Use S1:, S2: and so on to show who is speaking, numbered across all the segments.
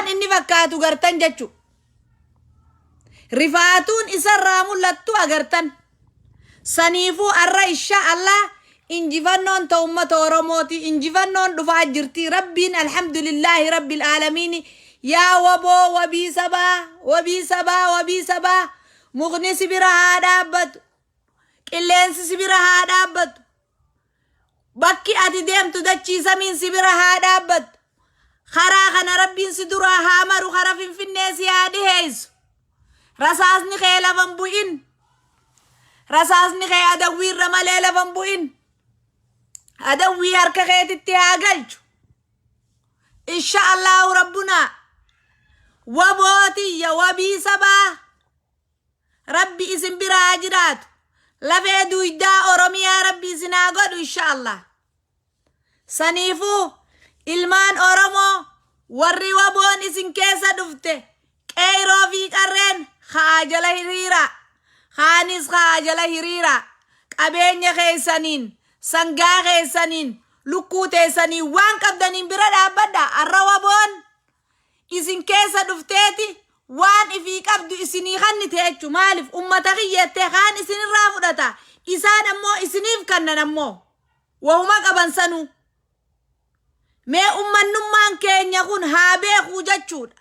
S1: Waan inni fakkaatu gartan jechu. Rifaatuun isarraa mul'attu agartan. Saniifuu arra insha Allah injifannoon ta ummata Oromooti. Injifannoon dhufaa jirti. Rabbiin alhamdulillaahi rabbil aalamiini. Yaa waboo wabii sabaa wabii sabaa wabii sabaa mukni si bira haa dhaabbatu. Qilleensi si bira haa dhaabbatu. Bakki ati deemtu dachii samiin si bira haa dhaabbattu. Karaa kana Rabbiin si duraa haa maru kara Finfinnee si haa dhiheessu. Rasaasni kee lafa hin bu'in. Rasaasni kee adawwii irra malee lafa hin bu'in. Adawwii harka keetitti haa galchu. Insha Allahu Rabbunaa. Wabootiyya wabii sabaa. Rabbi isin bira haa jiraatu. Lafee duuydaa Oromiyaa Rabbi isin haa godhu insha Allah. Saniifuu ilmaan Oromoo warri waboon isin keessa dhufte qeeyroo fi qarreen ka'aa jala hiriiraa. Kaanis ka'aa jala hiriiraa. Qabeenya keessaniin, sangaa keessaniin, lukkuu teessaniin waan qabdaniin bira dhaabbadha. Arra waboon isin keessa dhufteeti waan ifii qabdu isinii kannite jechu maaliif ummata kiyyeettee kaan isinirraa fudhata isaan ammoo isiniif kannan ammoo wahuma qaban sanuu mee ummannummaan keenya kun haa beekuu jechuudha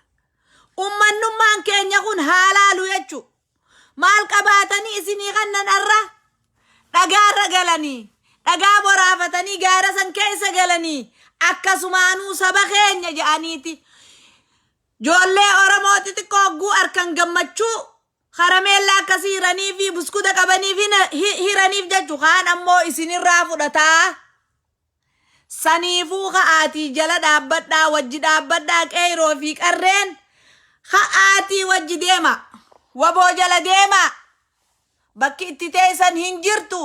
S1: ummannummaan keenya kun haa laalu jechuu Maal qabaatanii isinii kannan arra? Dhagaarra galanii, dhagaa boraafatanii gaara san keessa galanii akkasumaanuu saba keenya jedhaniiti. Joollee Oromoo xixiqqoo hogguu arkan gammachuu karameellaa akkasii hiranii fi buskuta qabaniif hiraniif jechu kaan ammoo isinirraa fudhataa. Saniifuu ka'aatii jala dhaabbadhaa wajji dhaabbadhaa qeeyroo fi qarreen ka'aatii wajji deema waboo jala deema bakki itti teessan hin jirtu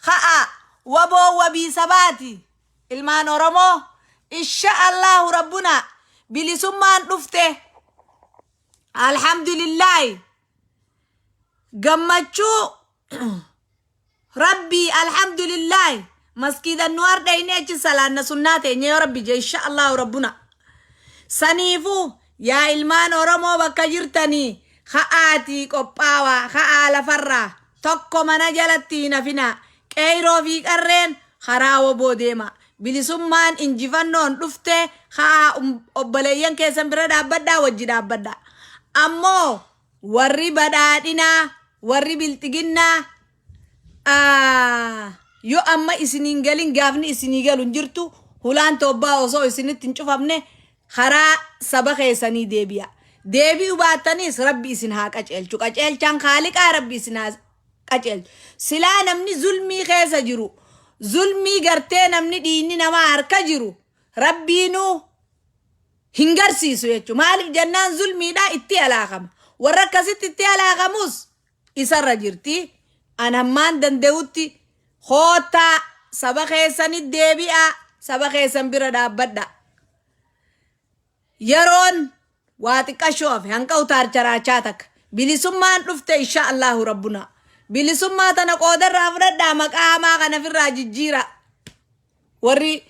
S1: ka'aa waboo wabii sabaati ilmaan oromoo insha allahu rabbuna bilisummaan dhufte alhamdulillaahi gammachuu Rabbii alhamdulillahi maskiidan nu hardhayne achi salaanna sunnaa teenya yoo rabbi je insha allahu rabbuna saniifuu yaa ilmaan oromoo bakka jirtanii ka'aatii qophaawaa ka'aa lafarraa tokko mana jalatti hin hafinaa qeeyroo fi qarreen karaa woboo deema bilisummaan injifannoon dhufte ka'aa obboleeyyan keessan bira dhaabbadhaa wajji dhaabbadhaa ammoo Warri badhaadhinaa, warri bilxiginnaa yoo amma isiniin galin gaafni isinii galu hin jirtu hulaan toobbaa osoo isinitti hin cufamne karaa saba keessanii deebi'a. Deebi'u baattaniis rabbi isin haa qaceelchu. Qaceelchaan kaaliqaa rabbi isin haa qaceelchu. Silaa namni zulmii keessa jiru zulmii gartee namni dhiigni namaa harka jiru rabbiinuu hin garsiisu jechuudha. Maaliif jennaan zulmiidha itti alaakama. Warra akkasitti itti alaakamus isarra jirti. An hammaan danda'utti koottaa saba keessanitti deebi'aa saba keessan bira dhaabbadha. Yeroon waa xiqqashoo hafe hanqa utaarcharaachaa takka. Bilisummaan dhufte insha Allahu rabbuna. Bilisummaa tana qoodarraa fudhadhaa maqaa hamaa kana ofirraa jijjiiraa. Warri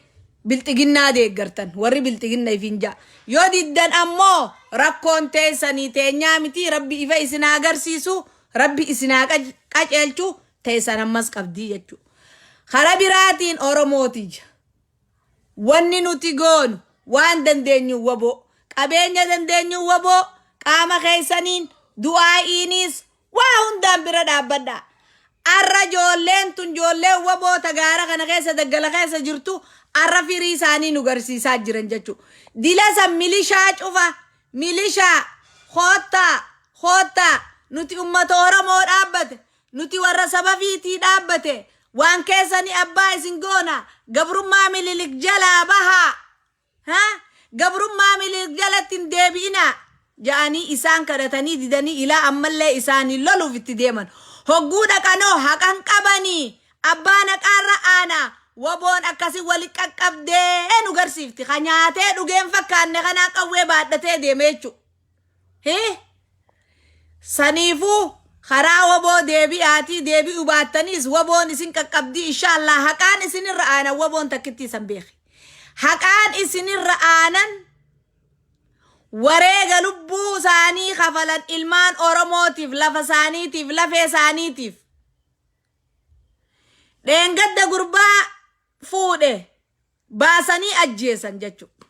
S1: bilxiginnaa deeggartan warri bilxiginna ifin ja'a. Yoo diddan ammoo rakkoon teessanii teenyaa miti rabbi ifa isin haa agarsiisu rabbi isin haa qaceelchu teessan ammas qabdii jechuudha. Karaa biraatiin Oromootiyya. Wanni nuti goonu waan dandeenyu waboo qabeenya dandeenyu waboo qaama keessaniin du'aa'iinis Waa hundaan bira dhaabbadhaa. Arra joolleen tun joolleen waboo ta gaara kana keessa daggala keessa jirtu arra firii isaanii nu garsiisaa jiran jechuudha. Dila san milishaa cufa milishaa koottaa koottaa nuti ummata Oromoo dhaabbate nuti warra saba fiitii dhaabbate waan keessanii abbaa isin goona gabrummaa mililik jalaa bahaa. Ha? Gabrummaa Minilik jalatti hin deebi'inaa! ja'anii isaan kadhatanii didanii ilaa ammallee isaaniin loluuf itti deeman. Hogguu dhaqanoo haqa hin qabanii! Abbaan haqaarra aana! Waboon akkasi wali qaqqabdee nu garsiifti. Ka nyaatee dhugee hin fakkaanne kanaa qawwee baadhatee deeme jechuudha. Hii? Saniifuu karaa waboo deebi'aatii deebi'uu baattaniis waboon isin qaqqabdii inshaallah haqaan isinirra aanan waboon takkittii san beeki. Haqaan isinirra aanan Wareega lubbuu isaanii kafalan ilmaan Oromootiif, lafa isaaniitiif, lafee isaaniitiif. Dheengadda gurbaa fuudhe baasanii ajjeesan jechuudha.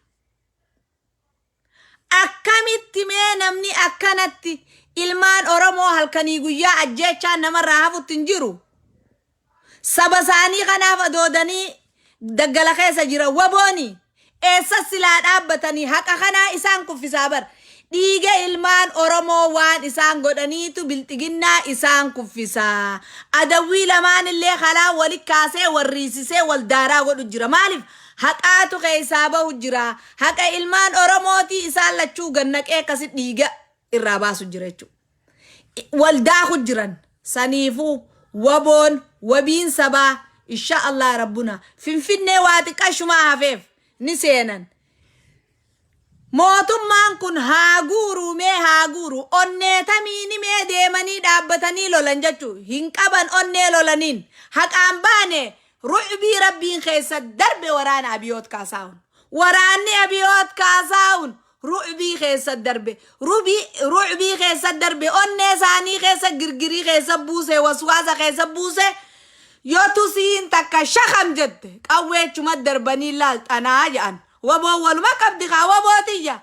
S1: Akkamitti mee namni akkanatti ilmaan Oromoo halkanii guyyaa ajjeechaa namarraa hafutti hin jiru? Saba isaanii kanaaf adoodanii daggala keessa jiran wabooni eessa silaa dhaabbatanii haqa kanaa isaan kuffisaa bar. Dhiiga ilmaan Oromoo waan isaan godhaniitu bilxiginnaa isaan kuffisaa. Adawwii lamaan illee kalaa wali kaasee warriisisee wal daaraa godhu jira. Maaliif? Haqaatu keessaa bahu jira. Haqa ilmaan Oromootii isaan lachuu gannaqee akkasi dhiiga irraa baasu jira jechuudha. Wal daaku jiran. Saniifuu waboon wabiin sabaa insha Allah rabbuna Finfinnee waa xiqqashumaa hafeef ni seenan. Mootummaan kun haa guuruu mee haa guuru onnee tamiini mee deemanii dhaabbatanii lolan jechuu hin qaban onnee lolaniin haqaan baane rucbii rabbiin keessa darbe waraana Abiyoot Kaasaahun. Waraanni Abiyoot Kaasaahun rucbii keessa darbe rubii rucbii keessa darbe onnee isaanii keessa girgirii keessa buuse waswaasa keessa buuse yoo tusiin takka shakam jette qawweechuma darbanii laal xanaa jedhan. Waboon waluma qabdi kaa waboo tiyya.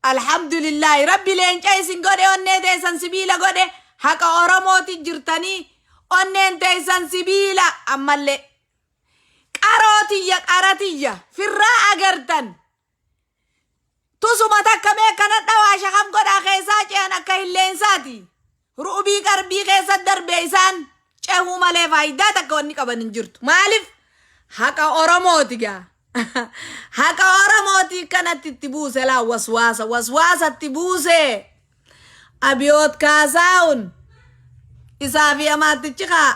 S1: Alhamdulillahi rabbi leenca isin godhe onnee teessan sibiila godhe haqa Oromooti jirtanii onneen teessan sibiila ammallee. Qaroo tiyya qara tiyya firraa agartan. Tusuma takka mee kana dhawaa shakam godhaa keessaa ce'an akka hilleensaati. Ru'ubii qarbii keessa darbe isaan cehuu malee faayidaa takka wanni qaban hin jirtu. Maaliif? Haqa Oromooti gaa. Haqa Oromooti kanatti itti buuse laa waswaasa waswaasatti buuse. Abiyoot Kaasaahun isaa fi amaartichi kaa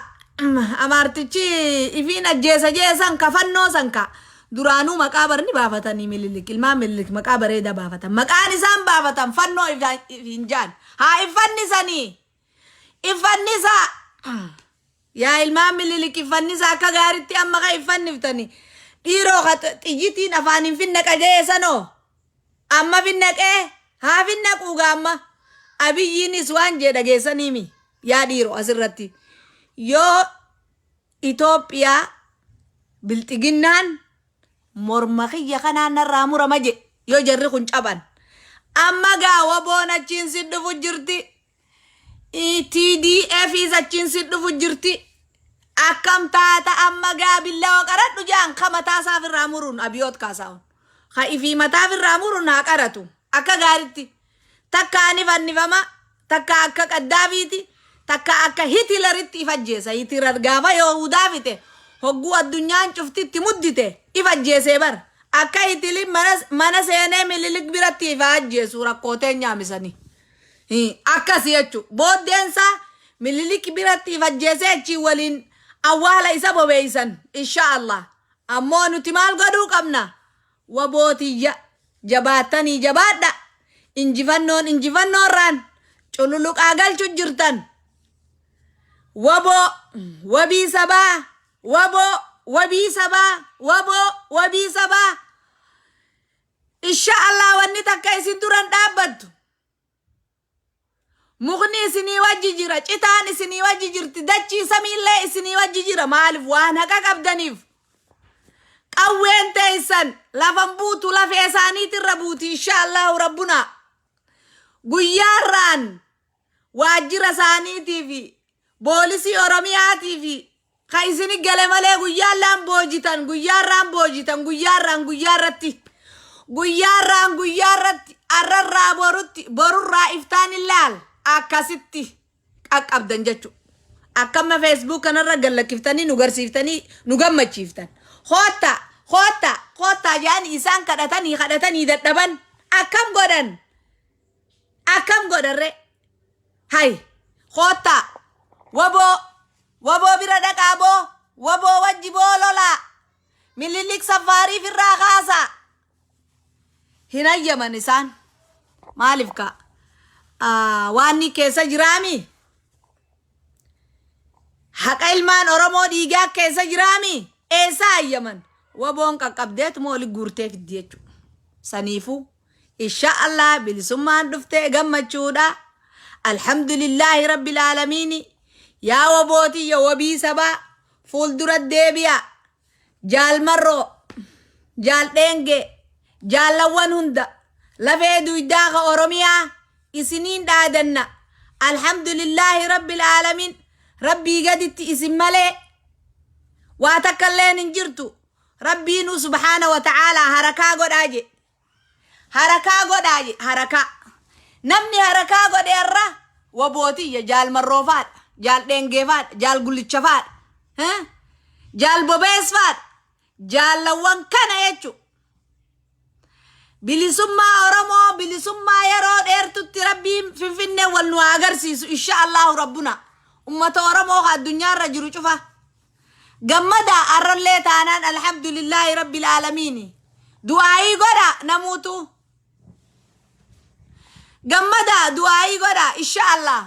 S1: amaartichi ifiin ajjeesa jeesan kafannoo san ka duraanuu maqaa barni baafatanii Mililik ilmaan Mililik maqaa bareedaa baafatan maqaan isaan baafatan fannoo ifiin jaan haa iffannisanii iffannisaa yaa ilmaan Mililik iffannisaa akka gaaritti amma ka iffanniftanii dhiiroo ka xiyyitiin afaan hin finna qaja'ee sanoo amma finnaqee haa finnaquu gaamma Abiyyiinis waan jee dhageessaniimi yaa dhiiroo asirratti yoo Itoophiyaa bilxiginnaan morma kiyya kanaan narraa murama je yoo jarri kun caban amma gaa waboon achiin si dhufu jirti TDFis achiin si dhufu jirti akkam taata amma gaa billawa qaradhu jaan ka mataa isaaf irraa muruun Abiyoot Kaasaahun ka ifii mataaf irraa muruun haa qaratu akka gaaritti takka ani fannifama takka akka Qaddaafiiti takka akka Hitilaritti if ajjeesa. Hitilar gaafa Yahudaa fixe hogguu addunyaan cuftitti muddite if ajjeesee bar. Akka Hitilin mana seenee Mililik biratti if ajjeesu rakkooteen nyaamisanii. Akkasi jechuudha. Booddeensaa Mililik biratti if ajjeesee achii waliin awwaala isa bobeeysan insha Allah. Ammoo nuti maal godhuu qabna? Wabootiyya jabaattanii jabaadha. Injifannoon injifannoorraan cululuqaa galchu jirtan. Waboo wabii sabaa waboo wabii sabaa waboo wabii sabaa. Insha Allah wanni takka isin duran dhaabbattu. Mukni isinii wajji jira, citaan isinii wajji jirti, dachii samiillee isinii wajji jira. Maaliif waan haqa qabdaniif? Qawween teessan lafan buutu lafee isaaniitirra buuti insha Allahu rabbuna. Guyyaarraan waajjira isaaniitii fi boolisii Oromiyaatii fi ka isini gale malee guyyaarraan boojitan guyyaarraan boojitan guyyaarraan guyyaarratti guyyaarraan guyyaarratti arrarraa borutti borurraa iftaan ilaal akkasitti qaqqabdan jechuudha. Akkamma Facebook kanarra gallakkiftanii nu garsiiftanii nu gammachiiftan. Koottaa koottaa koottaa jedhanii isaan kadhatanii kadhatanii dadhaban akkam godhan akkam godharre hay koottaa waboo waboo bira dhaqaa boo waboo wajji boo lolaa Mililik safaariif irraa kaasaa hin hayyaman isaan maaliif kaa waan ni keessa jiraami haqa ilmaan Oromoo dhiigaa keessa jiraami eessa hayyaman waboon qaqqabdeetuma oli guurtee fiddi jechuudha saniifuu. Insha Allah bilisummaan dhuftee gammachuudha. Alhamdulillaahi rabbil aalamiini. Yaa wabootiyya wabii sabaa fuuldura deebi'a. Jaal Marroo, Jaal Dheengee, jaallawwan hunda lafee duydaa ka Oromiyaa isiniin dhaadanna. Alhamdulillaahi rabbil aalamiin. Rabbii gaditti isin malee waa takka illeen hin jirtu. Rabbiinuu subhaana wa ta'aalaa harakaa godhaa je. Harakaa godhaa je harakaa. Namni harakaa godhe irra wabootiyya jaal marroofaadha, jaal dheengeefaadha, jaal gullichafaadha, eh? Jaal bobeesfaadha. Jaallawwan kana jechuudha. Bilisummaa Oromoo bilisummaa yeroo dheertutti Rabbiin Finfinnee wal nu haa agarsiisu insha Allahu Rabbuna. Ummata Oromoo ka addunyaarra jiru cufa. Gammadaa arrallee taanaan alhamdulillaahi rabbil aalamiini. Du'aayii godha namuutu. Gammadaa du'aayii godha insha Allah.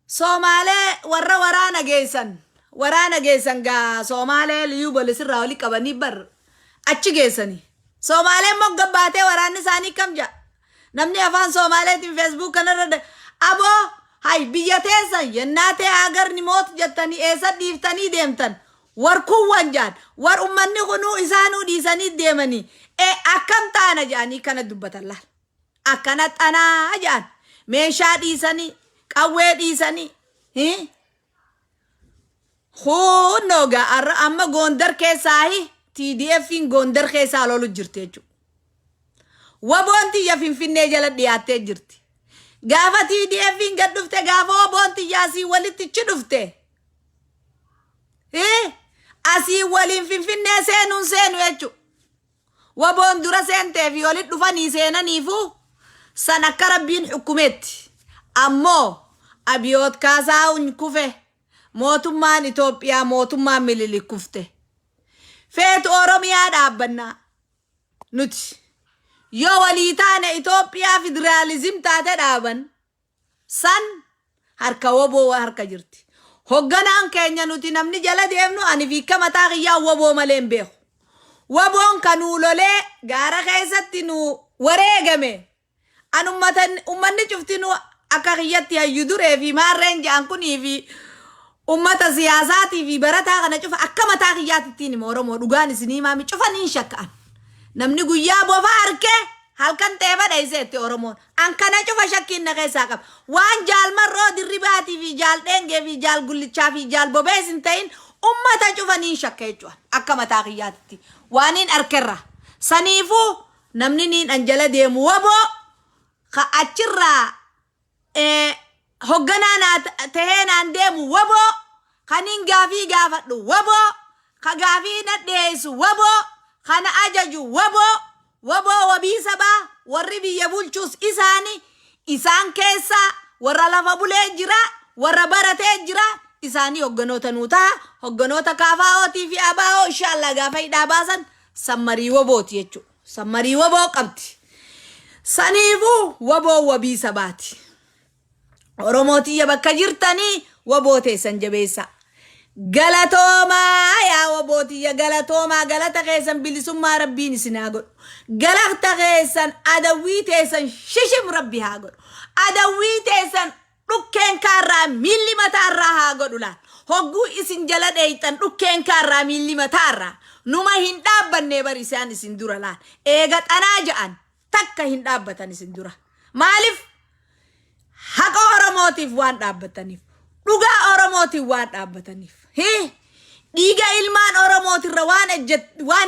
S1: Soomaalee warra waraana geessan waraana geessan gaa Soomaalee liyuu bolisirraa oli qabanii bar achi geessani. Soomaaleen mogga baatee waraanni isaanii kam ja'a? Namni afaan Soomaaleetiin Facebook kanarra aboo hay biyya teessan yennaa tee agarni moot jettanii eessa dhiiftanii deemtan war kuwwan jaan war ummanni kunuu isaanuu dhiisanii deemanii e akkam taana jedhanii kana dubbatan laal. Akkana xanaa jedhan meeshaa dhiisanii qawwee dhiisanii hi? Kunnoo gaa arra amma Gondar keessaahi TDF'n Gondar keessaa lolu jirti jechuudha. Waboon tiyya Finfinnee jala dhiyaattee jirti. Gaafa TDF'n gad dhufte gaafa waboon tiyya asii walitti ichi dhufte. Asii waliin Finfinnee seenuun seenu jechuudha. Waboon dura seentee fi walitti dhufanii seenaniifu san akka Rabbiin hukkumetti. Ammoo Abiyoot Kaasaahun kufe mootummaan Itoophiyaa mootummaan Minilik kufte. Feetu Oromiyaa dhaabbannaa nuti. Yoo walii taane Itoophiyaa federaalizim taate dhaaban san harka woboo harka jirti. Hogganaan keenya nuti namni jala deemnu ani fi mataa kiyyaa woboo malee hin beeku. Woboon kan nuu lolee gaara keessatti nu wareegame. An ummanni cufti nu akka kiyyatti hayyu duree fi maarreen jedhan kunii fi ummata siyaasaatii fi barataa kana cufa akka mataa kiyyaatittiin hima Oromoo dhugaan isinii himaami cufa niin shakka'an. Namni guyyaa bofa harkee halkan xeefa dheeyseetti Oromoon. An kana cufa shakkiin na keessaa qaba. Waan jaal Marroo Dirribaatii fi jaal Dheengee fi jaal Gullichaa fi jaal Bobees hin ta'in ummata cufa niin shakka jechuudha. Akka mataa kiyyaatitti. Waaniin arkerra. Saniifuu namni niin an jala deemu woboo ka achirraa hogganaa naa tahee naan deemu woboo kaniin gaafii gaafadhu woboo ka gaafii na dhiyeessu woboo kana ajaju woboo woboo wabii sabaa warri biyya bulchus isaani isaan keessaa warra lafa bulee jira warra baratee jira isaanii hogganoota nuu taha hogganoota KFOtii fi ABO inshallah gaafa hidhaa baasan sammarii wobooti jechuudha. Sammarii woboo qabdi. Saniifuu woboo wabii sabaati. Oromoo tiyya bakka jirtanii woboo teessan jabeessaa. Galatoomaa yaa woboo tiyya galatoomaa galata keessan bilisummaa Rabbiin isin haa godhu. Galata keessan adawwii teessan shishim Rabbi haa godhu. Adawwii teessan dhukkeen kaarraa miilli mataarraa haa godhu laal. Hogguu isin jala dheeyxan dhukkeen kaarraa miilli mataarraa numa hin dhaabbannee bar isaan isin dura laal. Eega xanaa ja'an takka hin dhaabbatan isin dura. Maaliif? Haqa Oromootiif waan dhaabbataniif. Dhugaa Oromootiif waan dhaabbataniif. Dhiiga ilmaan Oromootirra waan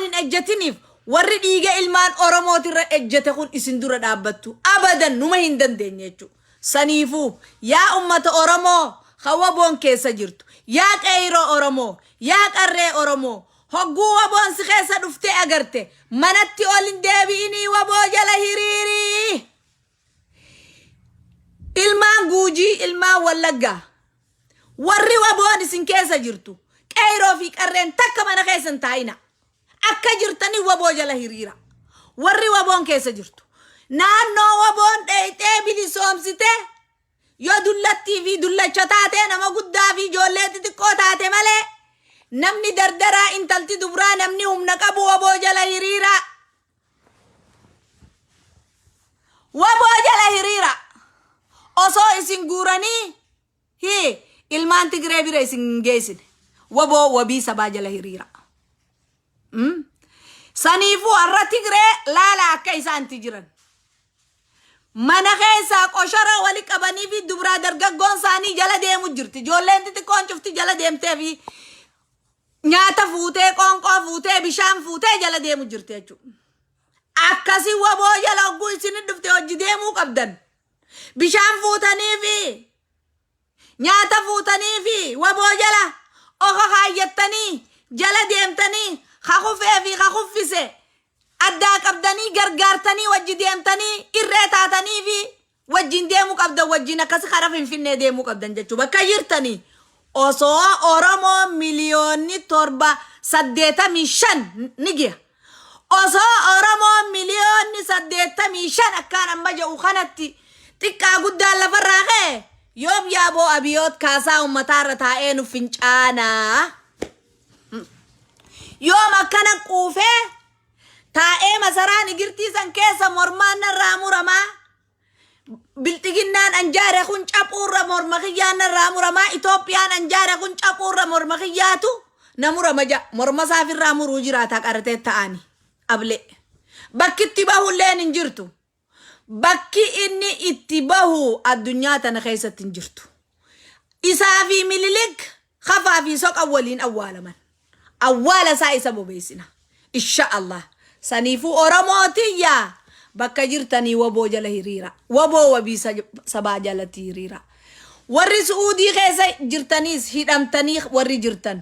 S1: hin ejjetiniif warri dhiiga ilmaan Oromootirra ejjete kun isin dura dhaabbattu. Abadan numa hin dandeenye jechuudha. Saniifuu yaa ummata Oromoo ka waboon keessa jirtu, yaa qeeyroo Oromoo, yaa qarree Oromoo, hogguu waboon si keessa dhuftee agarte manatti ol hin deebi'inii waboo jala hiriirii. Ilmaan Guujii, ilmaan Wallaggaa, warri waboon isin keessa jirtu, qeeyroo fi qarreen takka mana keessa hin taa'ina. Akka jirtanii waboo jala hiriira. Warri waboon keessa jirtu. Naannoo waboon dheeyxee bilisoomsite yoo dullattii fi dullacha taate nama guddaa fi ijoollee xixiqqoo taate malee namni dardaraa intalti dubraa namni humna qabu waboo jala hiriira. isin guuranii hi ilmaan Tigree bira isin hin geessine. Waboo wabii sabaa jala hiriira. Saniifuu har'a Tigree laala akka isaan itti jiran. Mana keessaa qoshoroo wali qabanii fi dubraa dargaggoon isaanii jala deemu jirti. Ijoolleen xixiqqoon cufti jala deemtee fi nyaata fuutee, qoonqoo fuutee, bishaan fuutee jala deemu jirti jechuudha. Akkasii waboo jala hogguu isin dhufte hojii deemuu qabdan. Bishaan fuutanii fi nyaata fuutanii fi waboo jala oka kaayyattanii jala deemtanii kakufee fi kakuffise addaa qabdanii gargaartanii wajji deemtanii irree taatanii fi wajjin deemuu qabdan, wajjin akkasi karaa Finfinnee deemuu qabdan jechuudha. Bakka jirtanii osoo Oromoo miliyoonni 785 ni giha. Osoo Oromoo miliyoonni 85 akkaan amma jedhu kanatti xiqqaa guddaan lafarraa ka'e, yoom yaaboo abiyoot kaasaa uummataarra taa'ee nu fincaanaa? Yoom akkana quufee taa'ee masaraan igirtii san keessa mormaan narraa muramaa? Bilxiginnaan anjaare kun caphuurra morma kiyyaan narraa muramaa. Itoophiyaan anjaare kun caphuurra morma kiyyaatu na murama ja'a. Morma isaafirraa muruu jiraata qaratee ta'ani. Ablee. Bakki itti bahulleen hin jirtu. Bakki inni itti bahu addunyaa tana keessatti hin jirtu. Isaa fi Mililik kafaa fi soqa waliin awwaalaman. Awwaala isaa isa bobeessina. Insha Allah. Saniifuu Oromootiyyaa, bakka jirtanii waboo jala hiriira. Waboo wabii sabaa jalatti hiriira. Warri Su'uudii keessa jirtaniis, hidhamtanii warri jirtan.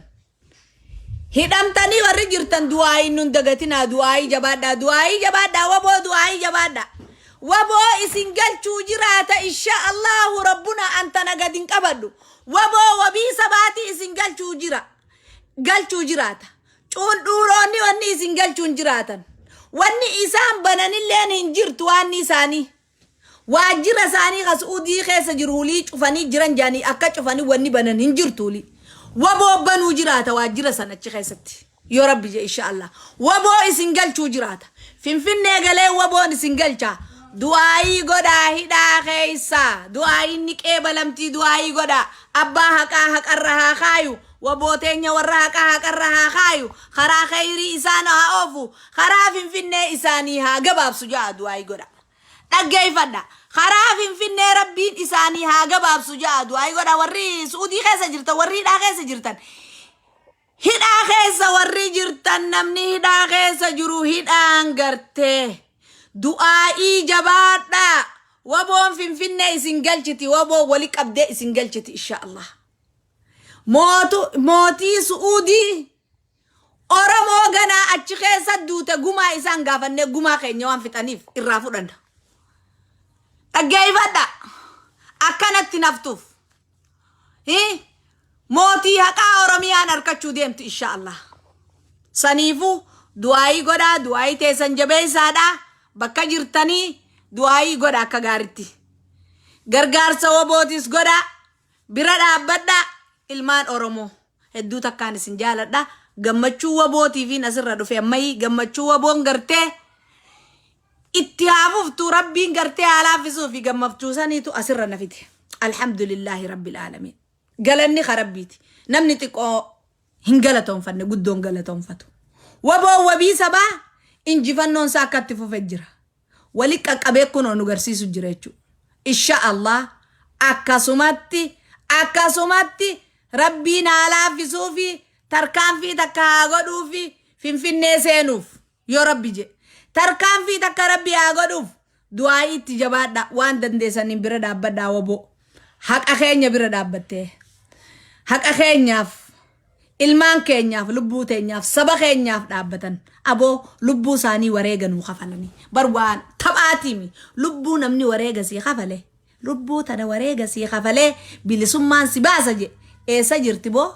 S1: Hidhamtanii warri jirtan, du'aayii nun dagatinaa, du'aayii jabaadhaa, du'aayii jabaadhaa, waboo du'aayii jabaadhaa. Waboo isin galchuu jiraata, insha Allahu rabbuna antana gad hin qabadhu. Waboo wabii sabaatii isin galchuu jira. Galchuu jiraata. Cuundhuuroonni wanni isin galchuun jiraatan. Wanni isaan bananilleen hin jirtu waan isaanii. Waajjira isaanii ka Su'uudii keessa jiru hulii cufanii jiran jedhanii akka cufanii wanni banan hin jirtu hulii. Waboo banuu jiraata waajjira sana achi keessatti. Yoo Rabbi je, insha Allah. Waboo isin galchuu jiraata. Finfinnee galee waboon isin galcha. Du'aayii godhaa hidhaa keessa. Du'aayiin ni qeebalamtii, du'aayii godhaa. Abbaa haqaa haqarra haa kaayu. Waboo teenya warra haqaa haqarra haa kaayu. Karaa kheyrii isaan haa oofu. Karaa Finfinnee isaanii haa gabaabsu ja'a du'aayii godhaa. Dhaggeeffadha. Karaa Finfinnee Rabbiin isaanii haa gabaabsu ja'a du'aayii godha. Warri Su'uudii keessa jirtan, warri hidhaa keessa jirtan. Hidhaa keessa warri jirtan, namni hidhaa keessa jiru hidhaan gartee. Du'aa'ii jabaadhaa. Waboon Finfinnee isin galchiti. Waboon wali qabdee isin galchiti, insha Allah. Mootii Su'uudii Oromoo ganaa achi keessa duute gumaa isaan gaafannee gumaa keenya waan fixaniif irraa fudhanna. Dhaggeeffadha. Akkanatti naftuuf. Mootii haqaa Oromiyaan harkachuu deemtu, insha Allah. Saniifuu du'aayii godhaa, du'aayii teessan jabeessaadhaa, bakka jirtanii du'aayii godhaa akka gaaritti. Gargaarsa wabootis godhaa, bira dhaabbadhaa, ilmaan Oromoo. Hedduu takkaan isin jaaladha. Gammachuu wabootiifiin asirra dhufe ammayii gammachuu waboon gartee itti haa fuftu, Rabbiin gartee haa laaffisuu fi gammachuu saniitu asirra na fide. Alhamdulillaahi Rabbil Aalamiin. Galanni ka Rabbiiti. Namni xiqqoo hin galatoonfanne guddoon galatoonfatu. Waboon wabii sabaa injifannoon isaa akka itti fufe jira. Wali qaqqabee kunoo nu garsiisu jira jechuudha. Insha Allah akkasumatti Rabbiin haa laaffisuu fi tarkaanfii takka haa godhuu fi Finfinnee seenuuf yoo Rabbi jedhe. Tarkaanfii takka Rabbi haa godhuuf du'aayii itti jabaadha, waan dandeessaniin bira dhaabbadhaa waboo. Haqa keenya bira dhaabbattee, haqa keenyaaf, ilmaan keenyaaf, lubbuu teenyaaf, saba keenyaaf dhaabbatan. Aboo, lubbuu isaanii wareega nuu kafalanii bar waan taphaatiimi. Lubbuu namni wareega sii kafale, lubbuu tana wareega sii kafalee bilisummaan si baasa je eessa jirti boo?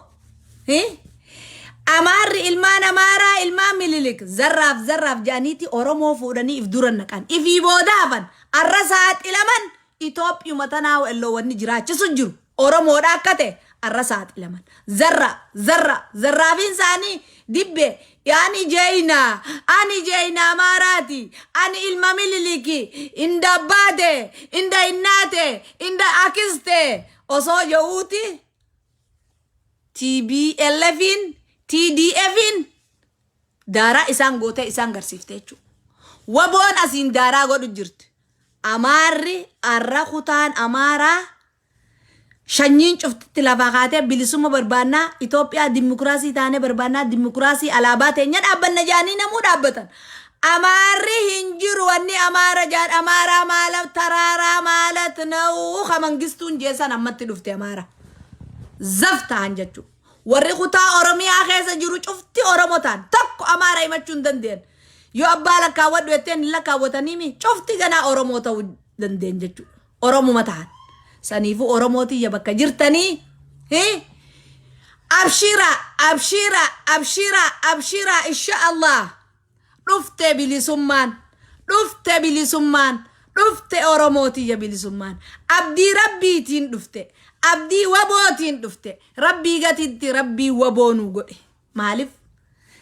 S1: Amaarri, ilmaan Amaaraa, ilmaan Mililik zarraaf zarraaf jedhaniiti Oromoo fuudhanii if dura naqan, ifii booda hafan, arra saaxilaman. Itoophiyuma tanaa elloo wanni jiraachisu jiru Oromoodha akka ta'e arra saaxilaman. Zarra zarra zarraafiin isaanii dibbe. Ani jeeyna, ani jeeyna Amaaraati, ani ilma Mililiki, inda abbaate, inda innaate, inda akiste osoo je'uuti TBLFin, TDFin daaraa isaan gootee isaan garsiifte jechuudha. Waboon asiin daaraa godhu jirti. Amaarri arra kutaan Amaaraa shanyiin cuftitti lafaa kaatee bilisumma barbaannaa, Itoophiyaa dimokiraasii taanee barbaannaa, dimokiraasii alaabaa teenya dhaabbanna jaanii namuu dhaabbatan. Amaarri hin jiru. Wanni Amaara jaan Amaaraa maala taraaraa maalat na'uu ka Mangistuun jeessan ammatti dhufte Amaara. Zaf ta'an jechuudha. Warri kutaa Oromiyaa keessa jiru cufti Oromo ta'an, tokko Amaara himachuu hin dandeenye. Yoo abbaa lakkaawwadhu jetteen hin lakkaawwataniimi, cufti ganaa Oromoo ta'uu dandeenye jechuudha. Oromuma ta'an. Saniifuu Oromootiyya bakka jirtanii abshira, abshira, abshira, abshira, insha Allah. Dhufte bilisummaan, dhufte bilisummaan, dhufte Oromootiyya bilisummaan. Abdii Rabbiitiin dhufte, abdii wabootiin dhufte, Rabbii gatitti Rabbii waboo nuu godhe. Maaliif?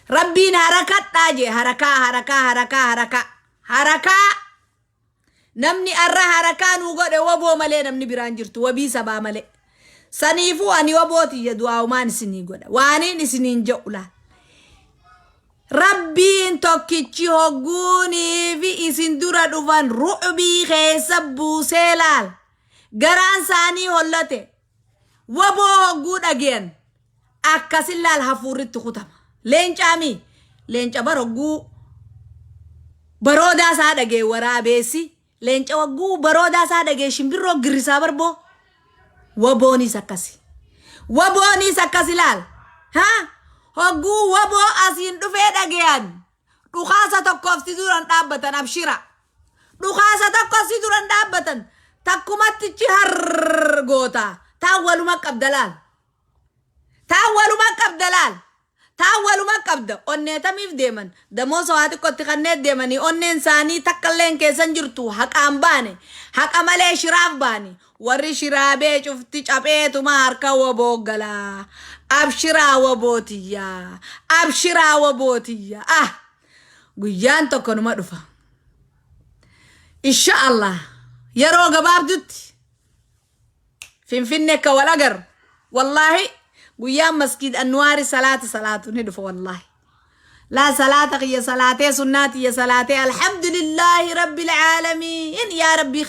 S1: Rabbiin harakadhaa jee, harakaa, harakaa, harakaa, harakaa, harakaa. Namni arra harakaa nuu godhe waboo malee namni biraan jirtu, wabii sabaa malee. Saniifuu ani wabootiyya du'aa'umaan isinii godha. Waaniin isiniin jedhu laal. Rabbiin tokkichi hogguunii fi isin dura dhufan ru'bii keessa buusee laal. Garaan isaanii hollate. Waboo hogguu dhageyan akkasin laal hafuurritti kutama. Leencaami leenca bar hogguu baroodaa isaa dhagee waraabeessi, leenca hogguu baroodaa isaa dhagee shimbirroo girrisaa barboo. Waboonis akkasi. Waboonis akkas ilaal. Ha? Hogguu waboo asiin dhufee dhageyan dhukaasa tokkoof si duran dhaabbatan, abshira. Dhukaasa tokko si duran dhaabbatan, takkumattichi har goota. Taan waluma qabda laal. Taan waluma qabda laal. Taan waluma qabda. Onneetamiif deeman. Damoosa waa xiqqootti kanneen deemanii onneen isaanii takka illee keessan jirtu, haqaan baane. Haqa malee shiraaf baane. Warri shiraabee cufti capheetuma harka waboo galaa. Abshiraa wabootiyyaa. Abshiraa wabootiyyaa. Ah! Guyyaan tokko numa dhufa. Insha Allah yeroo gabaabdutti Finfinne akka wal agarru. Wallaahi guyyaan Masjid Anwaari salaata salaatu ni dhufa wallaahi. Laa salaata kiyya salaatee, sunnaa tiyya salaatee, alhamdulillahi rabbil aalamiin, yaa rabbii kiyya.